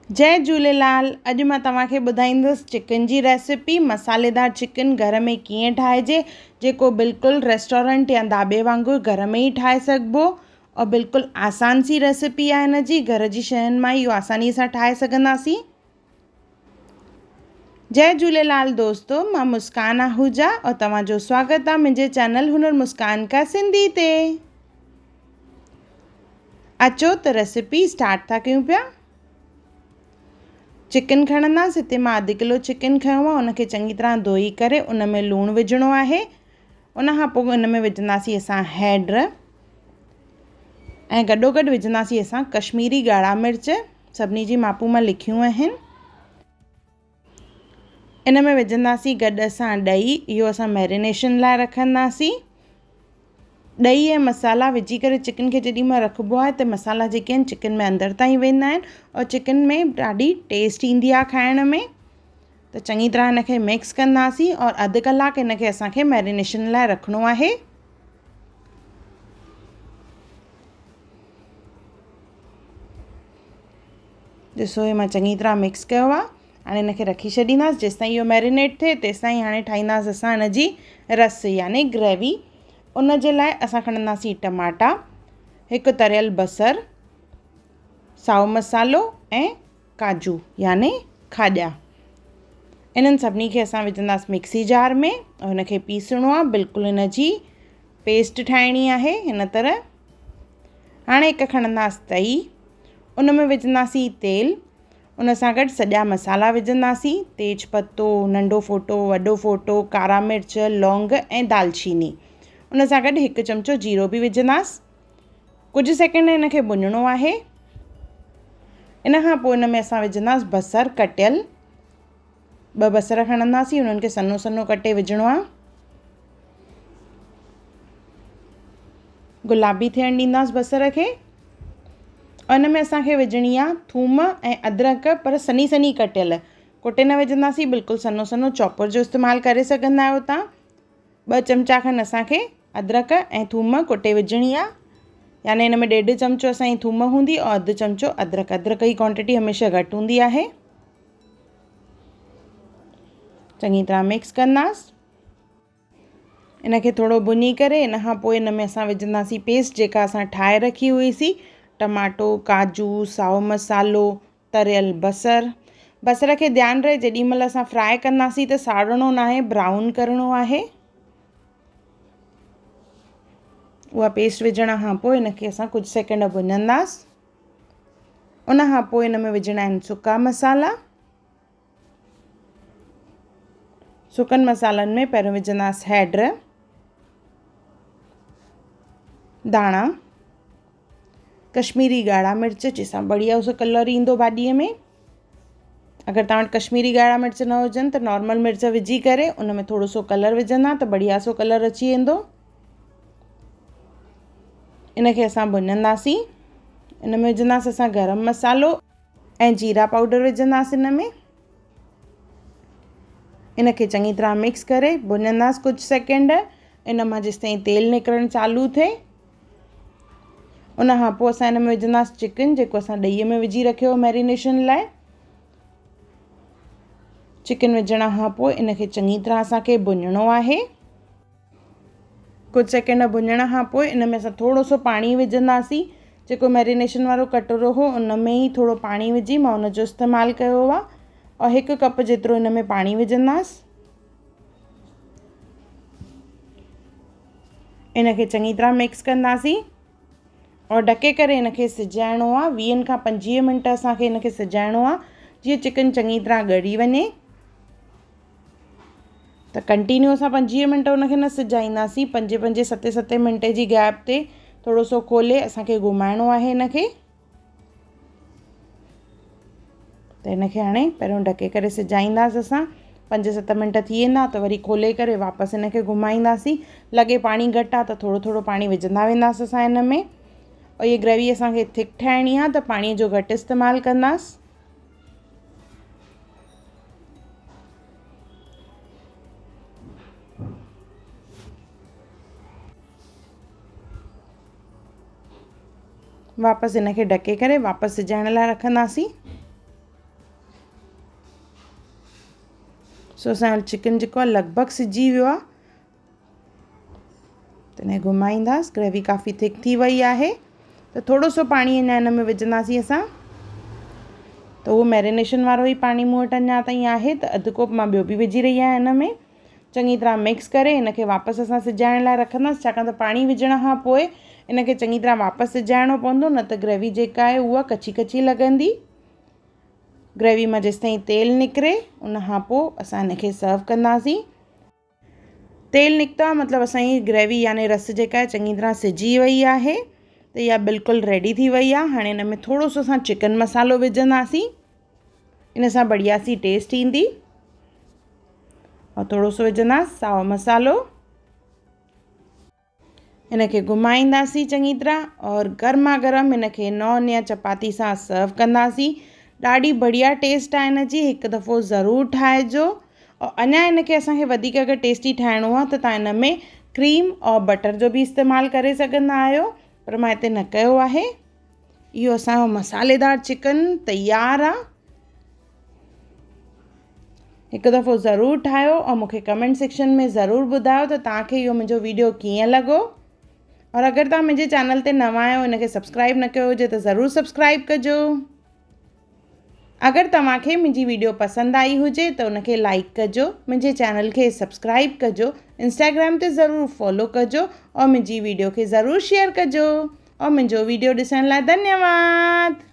جئي جهوليلال اڄ مان توهان کي ٻڌائيندس چڪن جي ريسيپي مصالحيدار چڪن گهر ۾ ڪيئن ٺاهجي جيڪو بلڪل ريسٽورنٽ يا ڍاٻي وانگر گهر ۾ ئي ٺاهي سگهبو اور بلڪل آسان سي ريسيپي آهي هن جي گهر جي شين مان ئي اهو آساني سان ٺاهي سگهنداسين. جئي جهوليلال دوستو مان مسڪان آهوجا اور توهان جو سواگت آهي منهنجي چينل هنر مسڪان ڪا سنڌي تي. اچو ته ريسيپي اسٽارٽ ٿا ڪيون پيا. چڪن کڻنداسين هتي مان اڌ ڪلو چڪن کنيو آهي ان کي چڱي طرح ڌوئي ڪري ان ۾ لوڻ وجهڻو آهي ان کان پوء ان ۾ وجهنداسين اسان هيڊ ۽ گڏو گڏ وجهنداسين اسان ڪشميري ڳاڙها مرچ سڀني جي ماپون مان لکيون آهن. ان ۾ وجهنداسين گڏ اسان ڏهي اهو اسان ميرينيشن لاء رکنداسين. ڏهي ۽ مصالحا وجهي ڪري چڪن کي جيڏي مهل رکبو آهي ته مصالحا جيڪي آهن چڪن ۾ اندر تائين ويندا آهن اور چڪن ۾ ڏاڍي ٽيسٽ ايندي آهي کائڻ ۾ ته چڱي طرح هن کي مڪس ڪنداسين اور اڌ ڪلاڪ هن کي اسان کي ميرينيشن لاء رکڻو آهي. ڏسو هي مان چڱي طرح مڪس ڪيو آهي هاڻي هن کي رکي ڇڏينداس جيستائين اهو ميرينيٽ ٿئي تيستائين هاڻي ٺاهينداس اسان هن جي رس يعني گريوي ان جي لاء اسان کڻنداسين ٽماٽا هڪ تريل بصر سائو مصالحو ۽ ڪاجو يعني کاڄا انهن سڀني کي اسان وجهنداس مڪسي جار ۾ هن کي پيسڻو آهي بلڪل هن جي پيسٽ ٺاهڻي آهي هن طرح هاڻي هڪ کڻنداس تئي ان ۾ وجهنداسين تيل ان سان گڏ سڄا مصالحا وجهنداسين تيج پتو ننڍو ڦوٽو وڏو ڦوٽو ڪارا مرچ لونگ ۽ دالچيني ان سان گڏ هڪ چمچو جيرو به وجهنداس ڪجهه سيڪنڊ هن کي ڀڃڻو آهي ان کان پوء ان ۾ اسان وجهنداس بصر ڪٽيل ٻه بصر کڻنداسين انهن کي سنهو سنهو ڪٽي وجهڻو آهي. گلابي ٿيڻ ڏينداس بصر کي. ان ۾ اسان کي وجهڻي آهي ٿوم ۽ ادرڪ پر سنهي سنهي ڪٽيل ڪٽي نه وجهنداسين بلڪل سنهو سنهو چاپر جو استعمال ڪري سگهندا آهيو توهان. ٻه چمچا کن اسان کي ادرڪ ۽ ٿوم ڪٽي وجهڻي آهي يعني ان ۾ ڏيڍ چمچو اسان جي ٿوم هوندي ۽ اڌ چمچو ادرڪ ادرڪ جي ڪوانٽٽي هميشه گهٽ هوندي آهي. چڱي طرح مڪس ڪنداس ان کي ٿورو ڀڃي ڪري ان کان پوء ان ۾ اسان وجهنداسين پيسٽ جيڪا اسان ٺاهي رکي هئي سي ٽماٽو ڪاجو سائو مصالحو تريل بصر بصر کي ڌيان رهي جيڏي مهل اسان فرائي ڪنداسين ته ساڙڻو ناهي برائون ڪرڻو آهي اها پيسٽ وجهڻ کان پوء ان کي اسان ڪجهه سيڪنڊ ڀڃنداس ان کان پوء ان ۾ وجهڻا آهن سڪا مصالحا. سڪن مصالحن ۾ پهريون وجهنداسين هيڊ، ڌاڻا، ڪشميري ڳاڙها مرچ جنهن سان بڙهيا سو ڪلر ايندو ڀاڄيء ۾. اگر توهان وٽ ڪشميري ڳاڙها مرچ نه هجن ته نارمل مرچ وجهي ڪري ان ۾ ٿورو سو ڪلر وجهندا ته بڙهيا سو ڪلر اچي ويندو. ان کي اسان ڀڃنداسين ان ۾ وجهنداسين اسان گرم مصالحو ۽ جيرا پائوڊر وجهنداسين ان ۾ ان کي چڱي طرح مڪس ڪري ڀڃنداسين ڪجهه سيڪنڊ ان مان جيستائين تيل نڪرڻ چالو ٿئي ان کان پوء اسان ان ۾ وجهنداسين چڪن جيڪو اسان ڏهي ۾ وجهي رکيو هو ميرينيشن لاء چڪن وجهڻ کان پوء ان کي چڱي طرح اسانکي ڀڃڻو آهي ڪجهه سيڪنڊ ڀڃڻ کان پوء ان ۾ اسان ٿورو سو پاڻي وجهنداسين جيڪو ميرينيشن وارو ڪٽورو هو ان ۾ ئي ٿورو پاڻي وجهي مان ان جو استعمال ڪيو آهي اور هڪ ڪپ جيترو ان ۾ پاڻي وجهنداس ان کي چڱي طرح مڪس ڪنداسين اور ڍڪي ڪري ان کي سجائڻو آهي ويهن کان پنجويهه منٽ اسانکي ان کي سجائڻو آهي جيئن چڪن چڱي طرح ڳري وڃي ته ڪنٽينيو اسان 25 منٽ ان کي نه سجائينداسين پنجين پنجين ستين ستين منٽي جي گيپ تي ٿورو سو کولي اسانکي گهمائڻو آهي هن کي ته هن کي هاڻي پهريون ڍڪي ڪري سجائينداسين اسان پنج ست منٽ ٿي ويندا ته وري کولي ڪري واپس هن کي گهمائينداسين لڳي پاڻي گهٽ آهي ته ٿورو ٿورو پاڻي وجهندا وينداسين اسان هن ۾ اور هيء گريوي اسانکي ٿڪ ٺاهڻي آهي ته پاڻي جو گهٽ استعمال ڪنداسين واپس ان کي ڍڪي ڪري واپس سجائڻ لاء رکنداسين. سو اسان جو چڪن جيڪو آهي لڳ ڀڳ سجي ويو آهي. ته هن کي گهمائينداس گريوي ڪافي ٿڪ ٿي وئي آهي ته ٿورو سو پاڻي اڃا هن ۾ وجهنداسين اسان ته اهو ميرينيشن وارو ئي پاڻي مون وٽ اڃا تائين آهي ته اڌ ڪوپ مان ٻيو به وجهي رهي آهيان هن ۾ چڱي طرح مڪس ڪري هن کي واپس اسان سجائڻ لاء رکنداسين ڇاڪاڻ ته پاڻي وجهڻ کان پوء ان کي چڱي طرح واپس سجائڻو پوندو نه ته گريوي جيڪا آهي اها ڪچي ڪچي لڳندي گريوي مان جيستائين تيل نڪري ان کان پوء اسان هن کي سرو ڪنداسين. تيل نڪتو آهي مطلب اسان جي گريوي يعني رس جيڪا آهي چڱي طرح سجي وئي آهي ته اها بلڪل ريڊي ٿي وئي آهي هاڻي هن ۾ ٿورو سو اسان چڪن مصالحو وجهنداسين ان سان بڙيا سي ٽيسٽ ايندي اور ٿورو سو وجهنداسين سائو مصالحو. هن کي گهمائينداسين چڱي طرح اور گرما گرم هن کي نان يا چپاتي سان سرو ڪنداسين ڏاڍي بڙيا ٽيسٽ آهي هن جي هڪ دفعو ضرور ٺاهجو اور اڃا هن کي اسانکي وڌيڪ اگر ٽيسٽي ٺاهڻو آهي ته تان هن ۾ ڪريم اور بٽر جو به استعمال ڪري سگهندا آهيو پر مان هتي نه ڪيو آهي اهو اسانجو مصالحيدار چڪن تيار آهي هڪ دفعو ضرور ٺاهيو ۽ مون کي ڪمينٽ سيڪشن ۾ ضرور ٻڌايو ته توهان کي اهو منهنجو ويڊيو ڪيئن لڳو اور اگر توهان منهنجي چينل تي نوان آهيو ان کي سبسڪرائب نه ڪيو هجي ته ضرور سبسڪرائب ڪجو اگر توهان کي منهنجي ويڊيو پسند آئي هجي ته ان کي لائڪ ڪجو منهنجي چينل کي سبسڪرائب ڪجو انسٽاگرام تي ضرور فالو ڪجو اور منهنجي ويڊيو کي ضرور شيئر ڪجو اور منهنجو ويڊيو ڏسڻ لاء ڌنيواد.